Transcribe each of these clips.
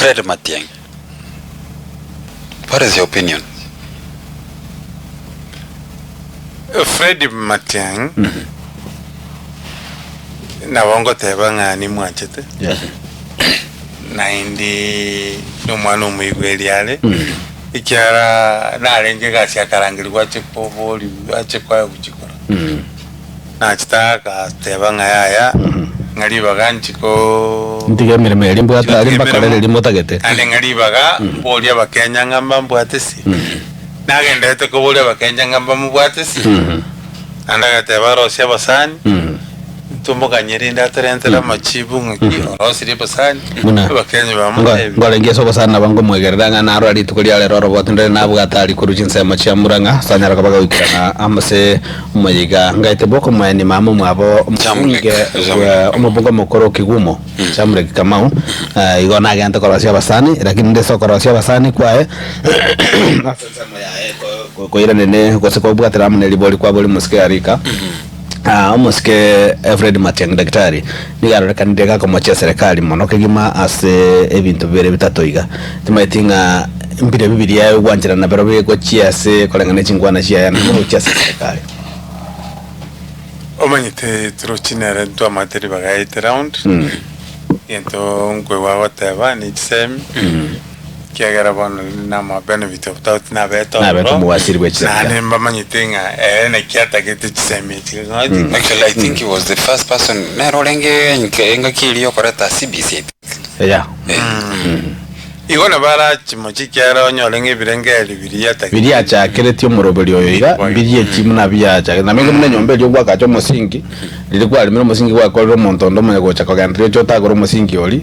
Fred Matiang'i. What is your opinion? Fred Matiang'i nabo ngoteba ng'a nimwanchete naende nomwana omoigweri are ekiagera narenge egasi akarangerigwa ache koborigwa ache koegwa chikura. Nachete agateba ng'a yaya, ng'a ribaga nchikoo Ntige emeremo eria mbwate aria Ntige mbakorere emeremo, eria motagete. naende ng'a ribaga mborie Abakenya ng'a mbambwate ase. Nagenderete koboria Abakenya ng'a mbamobwate ase. Naende agateba arosie abasani, ntomoganye rende atorentere amachibu ng'aki orosirie abasani, Buna Abakenya ngo- bamotebia. ngorenge ase obosani nabo ngomwegerera ng'a narora rituko ria rero oroboti ndore nabwate aria korwa chinsemo chia Murang'a ase anyare koba goikerana amo ase Omoyiga ngaete bw'okomoenia mama omwabo omobunge bwa omobunge omokoro o Kigumo Jamlek Kamau eh, igo nagente korosia abasani lakini ndese okorosia abasani kwaye ase ensemo yaye ko- ko- koiranene gose kobwatera amo ne ribori kwabo rimosike arika Ah, omosike Fred Matiang'i daktari nigo arorekanire gakomochia eserekari mono kegima ase ebinto bibere bitato iga timaeti ng'a Mbire bibiria ogwancherana nabarabwo gochia ase koreng'ana ne chinkwana chiaye naende gochia ase eserekari. Omanyete torochi nere ntwamate ribaga yaite round egento nkoigwa agoteba ne chisemi ekiagera bono nama benefit of doubt nabete Nabete ororo omowasiri bwe chisemi naende chiaye. mbamanyete ng'a ere naki atagete chisemi echi Actually I think he was the first person nere orenge engaki eria yokoreta CBC I think. Yeah. Igo nabo arachimoche ekiagera onyore ng'a ebirengererio biria atagete. Biria achakeretie omoroberi oyo iga, mbirie echi buna biachakete. Namenge buna enyomba eria ogwakacha omosingi, riria kwaremire omosingi gwakorire omonto onde omanye gocha kogendereria oche otagore omosingi oria,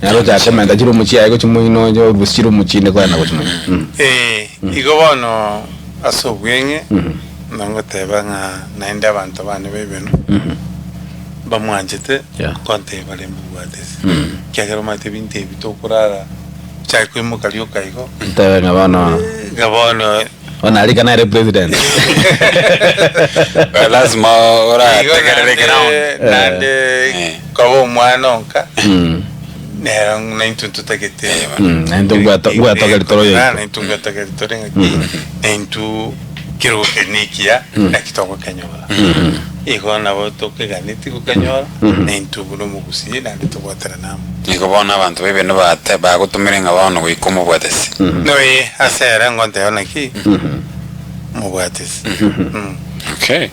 nere ochake komenta chirumu chiaye gochia moino oche orusie chirumu chinde kogenda gochia moino. Ee, igo bono ase obweng'e, nagoteba ng'a naende abanto bane b'ebenwa, mbamwanchete, Yeah. nkontebia bare mbabwate ase. Ekiagera omanyete ebinto ebi tokorara chake koimoka rioka igo, Ntebe ng'a bono ng'a bono bono arika nere president. Eh, lazima igo orategerere ground. naende naende Eh. koba omwana onka Mm. nero naintwe ntotagete Eh, bono. Mm, naintwe ngwato- ngwatogeri tore oyoito. Naintwe ngwatogeri tore ng'aki naintwe kerogo keria nekiya naki togokenyora. Igo nabo tokeganeti gokenyora naintwe buna omogusii naende tobwaterane amo. Nigo bono abanto b'ebibe bate bagotomire ng'a bono goika omobwatisi. Noe ase ere ngonteba naki mobwatisi. Okay.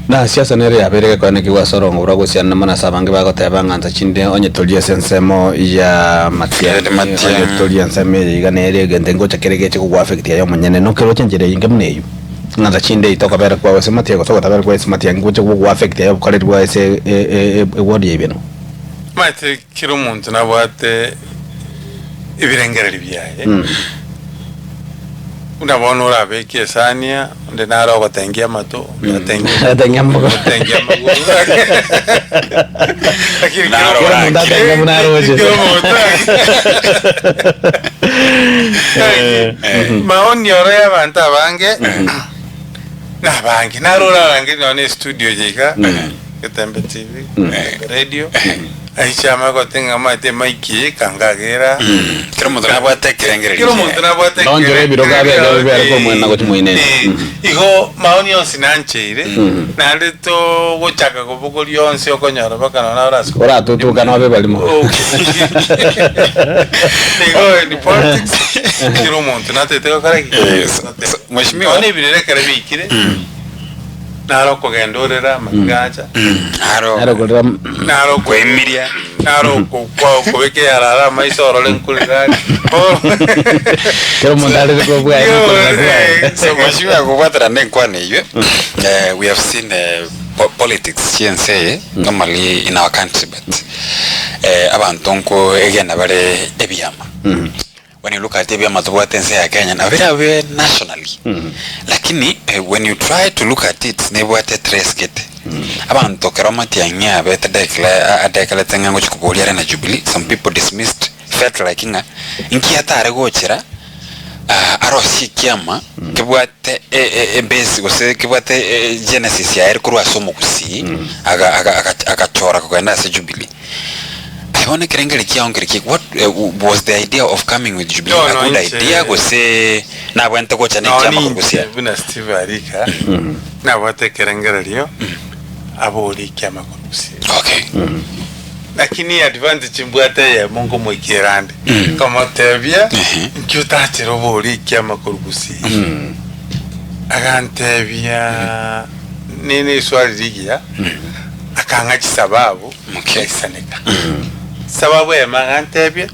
Na siasa nere yabeire gekoenekigwa ase orongo rwa gosianana mono ase abange bagoteba ng'a nsa chinde onye tori ase ensemo ya Fred Matiang'i, Matiang'i. onye tori ensemo eye iga nere egento ngocha kere geche gogoaffect aye omonyene. Nokeroche enchera eyinge buna eywo, ng'a nsa chinde eyio tokobera kwao ase Matiang'i gose ogotabera kwao ase Matiang'i gocha gogoaffect aye obokoreri bwao ase eward ya Ibeno. Omanyete kera omonto nabwate ebirengererio biaye, buna bono orabeke esani onde nare ogotengia amato, onde atenge Atenge amagoro. atenge amagoro. Lakini kera Naro Kera omonto atenge buna aroche. Kera omonto Maoni oro y'abanto abange nabange naro orarangerie nonya na estudio eye iga Getembe TV, Getembe Radio, aiche amanye gote ng'a omanyete emic eye ekangagera. Kera omonto nabwate ekerengererio Kera omonto kiaye. nabwate Nonchore ebirogo abe ekere- ebe bere komoina gochia moino ere. Eh, Igo maoni onsi nancheire, naende togochaka kobogoria onsi okonyora mpaka nonya orase Oratutukana obe barimo. Igo in politics, kera omonto natagete gokora ki? Eh, so- so, Mheshimiwa. Nonya ebirero ekero biikire, Naro okogenda orere amariga acha, Naro Naro korera naro oko- koemiria. naro okokwa okobeka eyarara amaiso orore nkorera are. kera omonto arere kobwaye nokorera kwaye. So mheshimiwa kobwatana na enkwana eywo eh, we have seen eh, po- politics chiense eye normally in our country but eh, abanto nko egena bare ebiama When you look at ebiama tobwate ense ya Kenya nabo birabe nationally lakini when you try to look at it nebwate trace gete. Abanto ekero Matiang'i abete declare adekarete ng'a ngochia koboria are na Jubilee some people dismissed felt like ng'a inki atare gochera arosie ekiama kebwate ebase gose kebwate genesis yaye korwa ase omogusii aga aga agachora kogenda ase Jubilee. Bono ekerengeri kiao nkereki what was the idea of coming with Jubilee a Bono good inche- idea gose nabwenerete gocha ne Nonye ekiama inche kogusia? buna Steve Arika nabwate ekerengererio abore ekiama korusia. Okay. Lakini advantage mbwate eyemo nkomoikera ande nkamotebia nki otachere obore ekiama korugusia agantebia nene eswali rigiya akang'a chisababu Okay. Ngaisaneka. Sababu eyemo agantebia,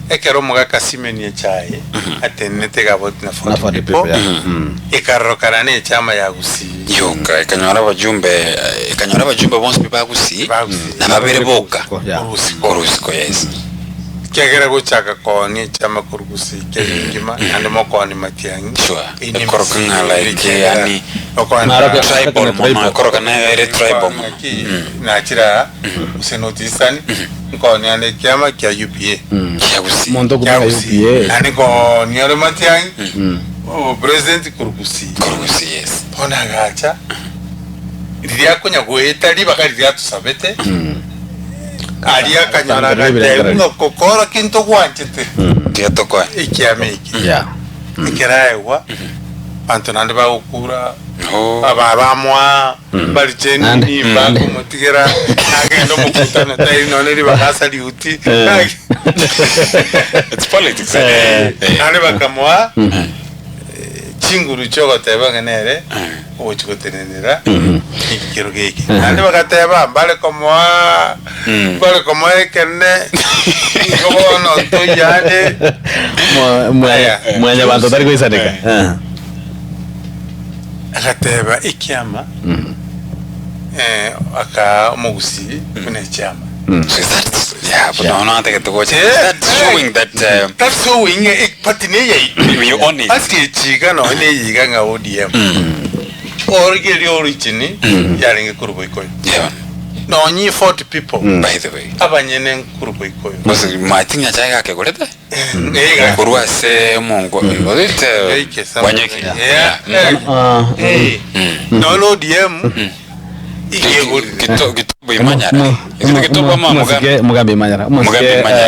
ekero omogaka Simeni echaye atenenete egaboti na Na 40 40 people, people, yeah. Mm. ekarorokana na echama ya Gusii. Yoka ekanyora abajumbe eh, ekanyora abajumbe bonsi pi ba Gusii Ba Gusii. na babere boka Yeah. Orusiko. orusiko yes. Ekiagera gochaka koonia echama korwa Gusii Kenya engima, naende mokooni matiang'i, Sure. ine Ekoroka emesii, ng'a like ekiagera yani okoenda- Naroke- tribal Tribal. mono ekoroka nayo ere tribal mono. Ng'aki nachire aa gose notisani nkooni ande ekiama kia UPA Kia Gusii. Omonto kia okobeka Gusii UPA. naende nkooni ore Matiang'i obo president korwa Gusii Korwa Gusii yes. bono agacha riria akonya goeta ribaga riria atusabete aria akanyora agatebia ng'a kokora kento gwanchete Tiga tokoe. ekiama eke Yeah. ekeraegwa abanto naende bagokura Oh. aba bamoa bariche Naende- nini bakomotigera agenda omokutano tari nonye ribaga asa riuti It's politics. Eh. Eh. naende bakamoa chinguru chiogoteba ng'a nere ogochi gotenenera ekero geke naende bagateba mbare komoa mbare komoa ekene igo bono ntoyande Mwa- Aya. mwanyabanto tari goisaneka Eh. Agateba ekiama eh, akaa omogusii buna ekiama. So is that yeah, but no, no, atagete gocha. Eh, Is that showing that That's showing eh, party neyaito. we own it? Ase echiga nonya neyiga ng'a ODM. Origereria origin yarenge korwa Boikoyo. Yeah, Nonye 40 people by the way. abanyene nkorwa Boikoyo. Gose I think nyachae gakegorete Eh, korwa ase omongo orete Yaike some- Wanyeki. Yeah. Yeah. Ah, Eh, nonya ODM igegorire. Gito gito imanyara. Gito gito Omo- mama omosike mugambi. Mugambi Imanyara. Omosike, Mugambi Imanyara.